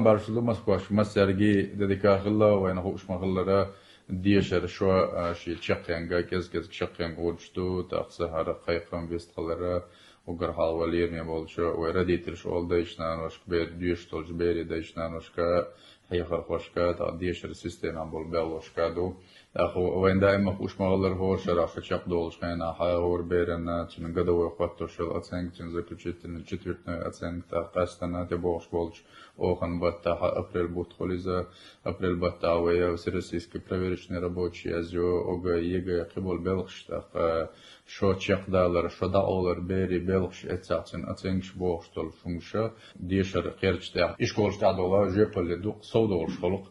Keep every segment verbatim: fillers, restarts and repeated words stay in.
Баршалла Москваш, массаьрги дедика хилла, вайна хууш ма хиллара, дешар шо, а, ши чакхенга, кез-кез чакхенга гӀурч ду, тахса хӀара кхайкхам вест хилара, угар хьал валирме болча, вай родительш ол дайш наношка, бер, дуьш толча бери дайш наношка, хьехархошка, та дешар система бол беллошка ду. Таху вайн даима хууш ма хиллара хӀора шарахь шо чакхдолуш хенахь, хӀора берана, цуьнан годовой хӀоттош йолу оценка, цуьнан заключительный, четвертной оценка, тӀаккха къаьстина те бохуш болчу оханан баттахь, апрель бутт хуьлу иза, апрель баттахь вай всероссийский проверочный рабочий язйо, ОГЭ, ЕГЭ, кхиболу белхаш, тӀаккха шо чекхдалар, шо дӀаолар, бери белхаш эццахь цуьнан оценкаш бохуш долуш хӀумаша, дешар кхерча тӀехь, ишколаш тӀехь дола жоьпалле дукха сов долуш хуьлу-кх.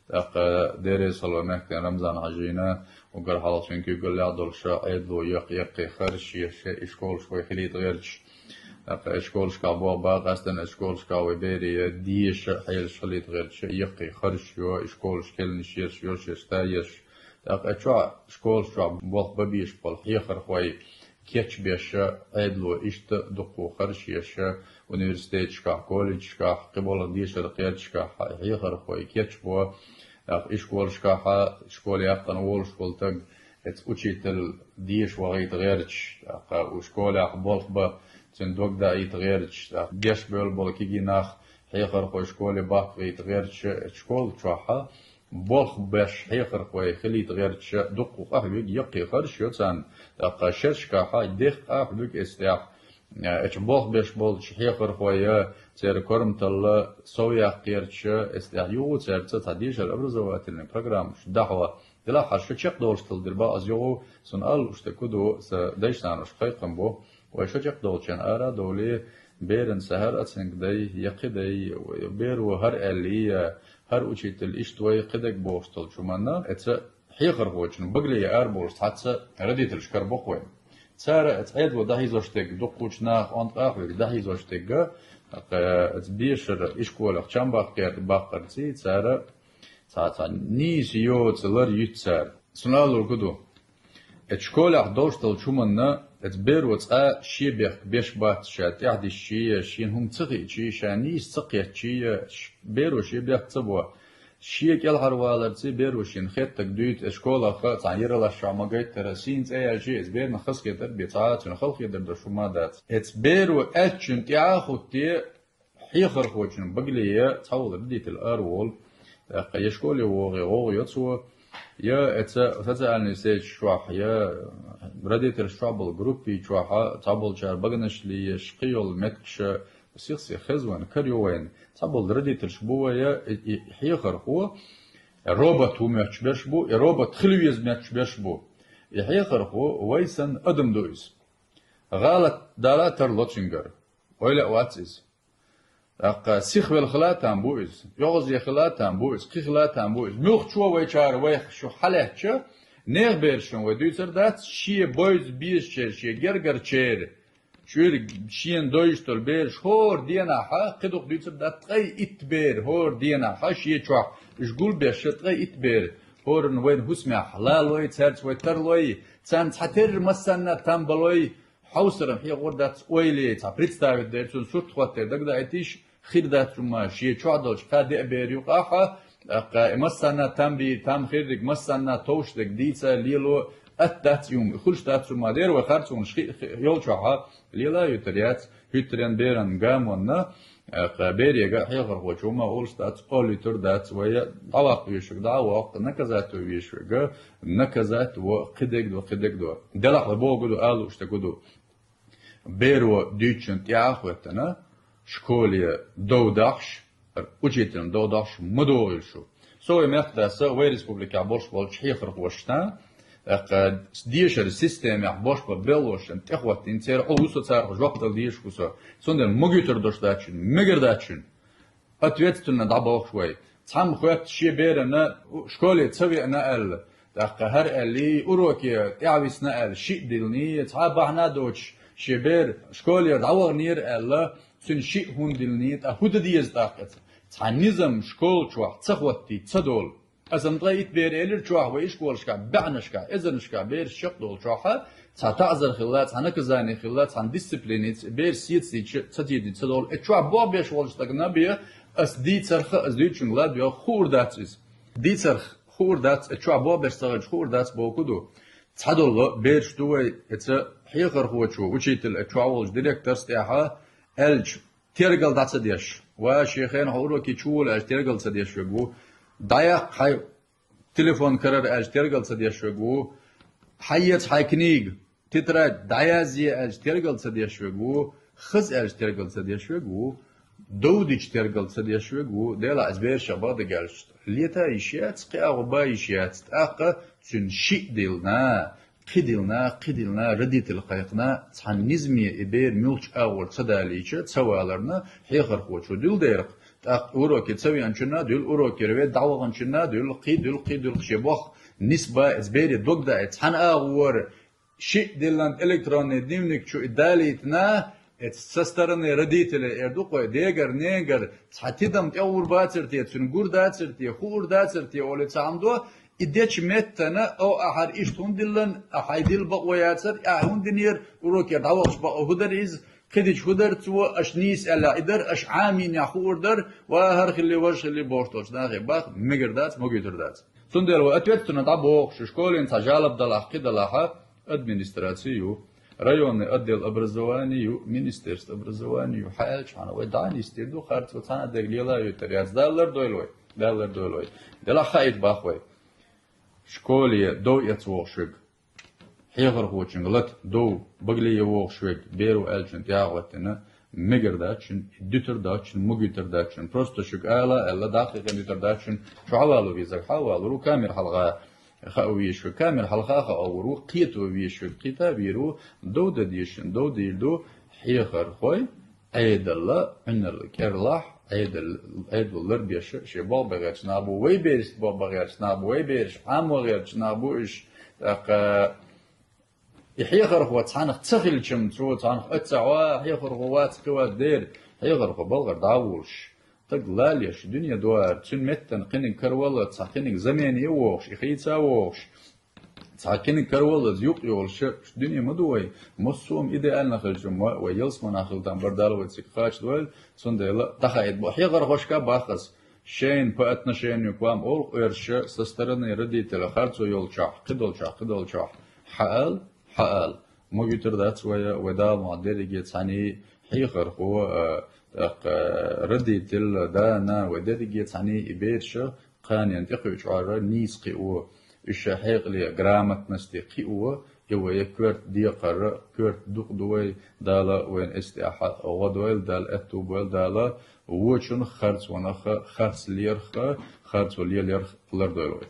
ТӀаккха дерриза хало мехкан Рамзан-Хьаьжина, угар хьалха цуьнан куьйгаллехь долуша, Ӏедало яккха-яккхий харш еш, и школаш вай хилийта гӀерташ. ТӀаккха и школашкахь боху бакъ астана, и школашкахь вай берий деша хьелаш хилийта гӀерташ, яккхий харш йо, и школаш кхелнаш еш, йо шеш та еш. ТӀаккха и чохь, школаш чохь болх бан беш болу хьехархой, кечбеша, Ӏедало иштта дуккха харш еша, университеташкахь, колледжашкахь, кхиболу дешар кхерчашкахь хьехархой кечбо, тӀаккха и школашкахь, школа яккхина волуш волу таг, эца учитель деша вахийта гӀерташ, тӀаккха у школехь болх бан, цуьнан дог даийта гӀерташ, тӀаккха деш бевлла болу кегий нах, хьехархой школе баккхийта гӀерташ, эца школа чохь, болх беш хьехархой хилийта гӀерташ, дуккха къахьоьгу, яккхий харш йо царна, тӀаккха шершкахь дехкъа къахьоьгу эцтехь. Эчу болх беш болчу хьехархой, церан корматалла сов яккха гӀерташ, эцтехь юха цаьрца цхьа дешар образовательный программаш дахьо. Делахь хьан шо чекхдолуш талдир бан аз юха, цунна аллуш тӀе ку ду, сан дайш-наношка кхайкхам бу. Вай шо чекхдолчун ара а довлий, беран сан хӀара оценка дай, я кхин дай, беро хӀара аьллий, я хӀара учитель иштта вай кхидерг бохуш долчу хӀуманна, эца хьехархочун багале араболуш цхьацца родительш карабо-кх вай. Цара эца Ӏедало дӀахьийзош дерг, дуккхучу наха онда къахьоьгу дӀахьийзош дерг, тӀаккха эца бешара ишколех чам баккхар, баккхарций, цара цхьа-цхьа нийса йоцу лар юьту цара. Цунна аллур ку ду. Эца школехь долуш долчу хӀуманна, эца беро цкъа шен бехк беш бац, ша тӀаьхьадисчий, шена хӀума ца хиъчий, ша нийса ца кхеттачий, ш-, беро шен бехк ца бо. Шен кӀелхьарваларций беро шена хеттарг дуьйцу, эца школах цхьана яралаш чохь ма гайтара, сийна цӀе яьлчий, эца берна хазахетар бен цхьа а цуьнан халахетар долуш хӀума дац. Эца беро аьллачун тӀаьхьа а хӀуттий, хьехархочун багале цхьаволу родитель араволу, тӀаккха я школе вогӀий гӀовгӀа йо цо, я эца социальный сеташ чохь, я родительш чохь болу группий чохь, цхьаболчара баганаш лиеш, кхин йолу меттигаш, сих-сих хезна вайн, кара ю вайн, цхьаболу родительш бу вай, и, и хьехархо робот ву моьттуш берш бу, и робот хила веза моьттуш берш бу. И хьехархо вай санна адам ду иза. ГӀалат дала а тарло цуьнгара. Ойла а вац иза. ТӀаккха сихвелла хила а там бу иза, оьгӀазе хила а там бу иза, кхин хила а там бу иза. Муьлххачо вайчара вайх шу хьалаьцча, нехан берашна вай дуьйцур дац, шен бойза безачеран, шен гергарчеран, чуьра шена дойзуш долу бераш хӀора денахь, кхин дукха дуьйцур дац, ткъе итт бер хӀора денахь, шен чохь уьш гулбеш, ткъе итт бер хӀоранна вайна хӀусамехь лалой, цаьрца вай тарлой, царна цхьатерра массанна а там балой, хьовсаран хьехор дац ойла, цхьа представить дерг, цунна сурт хӀоттор дагадаийтиш, хир дац хӀума, шен чохь долчу кхаа-деа беран юкъахь, тӀаккха и массанна а там бийр, там хирриг, массанна а товш дерг дийца, лело, атта дац и хӀума, хуьлуш дац хӀума, дера вай харцонаш хи-, хи-, йолчохь, лела а хӀуьттур яц, хӀуьттуран беран гамонна, тӀаккха берега а хьехархочо хӀума олуш дац, олуьйтур дац, вай дӀаваккха везаш верг дӀа а воккху, наказать ван везаш верг, наказать во, кхидерг до, кхидерг до. Делахь вай боху ду, алуш тӀе ду. Беро дуьйцучун тӀаьхьа а хӀоьттина, школе дов дахьаш, учителан дов дахьаш ма догӀийла шу. Со вай мехкадаса, вай республикехь болуш болчу хьехархошна, тӀаккха дешаран системехь болуш болу белхашна тӀехӀоттийна, церан хьул ву со, царах жоп дала дезаш ву со. Цундела ма гуьйтур долуш дац шуна, мегар дац шуна. Ответственно дӀабохуш вай. Цхьамма хоьтту шен берана школе ца веана аьлла, тӀаккха хӀара аьллий, уроке тӀаьхьависна аьлла, шиъ диллиний, цхьа а бахьана а доцуш, шен бер школера дӀаваханера аьлла, цуьнан шиъ хӀунда диллиний, тӀаккха хӀун дан деза тӀаккха иза? Цхьа низам школа чохь ца хӀоттий, ца долу. Аса ткъе итт бер элира чохь вай ишколашкахь, баьӀнашкахь, эзарнашкахь бераш чекхдолу чохь, цхьа таӀзар хилла, цхьа наказание хилла, цхьана дисциплиница, бераш сецадича, ца дийдича ца долу. Э, чохь бохбеш волчу стагана бен, Ас дийцарх, ас дуьйцучуьнга лад йо, хуур дац иза. Дийцарх хуур дац, э, чохь бобеш ца хилча хуур дац боху ду. Цхьадолу бераш ду вай, эца хьехархочо, учитель, э, чохь волчу директорс тӀехьа аьлча, тергал дӀа ца деш. Ва шен хенахь уроке чу вола аьлча, тергал ца деш верг ву. ДӀаяккха хьайн телефон карара аьлча, тергал ца деш верг ву. Хьаэца хьайн книга, тетрадь, дӀаязъе аьлча, тергал ца деш верг ву. Хаза аьлча, тергал ца деш верг ву. Дов дича, тергал ца деш верг ву. Делахь, иза берашах бакъдерг аьлча, лета йиш яц, кхин агӀо бан йиш яц. ТӀаккха цуьнан шиъ диллина, кхин диллина, кхин диллина, родитель кхайкхина, цхьана низаме и бер муьлххачу агӀор ца далийча, ца валарна, хьехархочо дуьллу дерг. ТӀаккха уроке ца веанчунна дуьллу, урокера вен дӀаваханчунна дуьллу, кхин дуьллу, кхин дуьллу, шен боху нисба, иза бере дог даийта цхьана агӀора, шиъ диллина электронный дневник чу и далийтина, эца со стороны родителей эр ду кхой, дегар, ненгар, цхьа тидам тӀе гӀур бацар те, цуьнан гур дацар те, хуур дацар те, олий цхьа хӀума до, и дечу меттана, о, ахьара иштта хӀунда диллина, а хьайн дилла бакъо яцара, ахьа хӀунда динера, урокера дӀавахча бакъо хӀун дара иза, кхидича хӀун дара цо, аша нийса аьлла и дара, аша Ӏамийнехь хуур дара, ва хӀара хилли, важа хилли бохуш долчу нахе бах, мегар дац, магуьйтур дац. Цундела вай ответственно дӀабоху, шу школина цхьа жалоб далахь, кхин далахьа, администраций ю, районный отдел образования ю, министерство образования ю, хьаьлчхьана вай дӀа а нисдийр ду, харцо цхьана а дерг лела а витар яц, Дала лардойла вай, Дала лардойла вай. Делахь хаийта бах вай. Школе дов эца вохуш верг, хьехархочуьнга лата дов, багале вохуш верг, беро аьллачун тӀехьа гӀоттина, мегар дац шуна, дуьтур дац шуна, магуьйтур дац шуна. Просто шуьга ала а аьлла, дӀахкхиъна дуьтур дац шуна, чохь а валу везарг, хьа а валур ву, камера хьалха хаа везаш верг, камера хьалха а хаа вур ву, кхето везаш верг, кхета а вийр ву, дов дан дезаш шуна, дов дийр ду, хьехархой, Ӏедалла, Ӏуьнарла кӀерлахь, Ӏедал, Ӏедал ларбеша, шен боху бахерчу нах бу, вай берашца боху бахерчу нах бу, вай бераш Ӏамо гӀертачу нах бу уьш. ТӀаккха и хьехархо цхьанах ца хилчам, цо цхьанах а ца хьо, хьехархо вац, кхин вац дера, хьехархо балхара дӀа а волуш, стаг лалеш, дуьне дуьхьара, цуьнан меттана кхиниг караваллалц, цхьа кхиниг замене а вогӀуш, и хийца а вогӀуш, цхьа кхиниг караваллалц юкъ йолуш, дуьне ма ду вай, массо а идеально хилчам, вай ялсаманахь хила там бара Дала вай цига кхачадойла, цундела дӀахаийта бо хьехархошка баххаза. Шайна по отношению к вам олу-кх оьрсаша со стороны родителя харцо йолчохь, кхидолчохь, кхидолчохь. Хьаал, хьаал. Магуьйтур дац вай, вай Дала мохь дерриге цхьаьний хьехархо, а, тӀаккха, а, родитель, да, нана, вай дерриге цхьаьний и бераша кханенна тӀекхуьучу Ӏора нийса кхио. Уьш ша хьекъале, грамотности кхио, и вай коьрта декхар, коьрта дукъ ду вай, Дала вайна эс тӀехь гӀо дойла, Дала аьтту бойла, Дала вочунах, харцонах, харц лерах, харцо лелорах лардойла вай.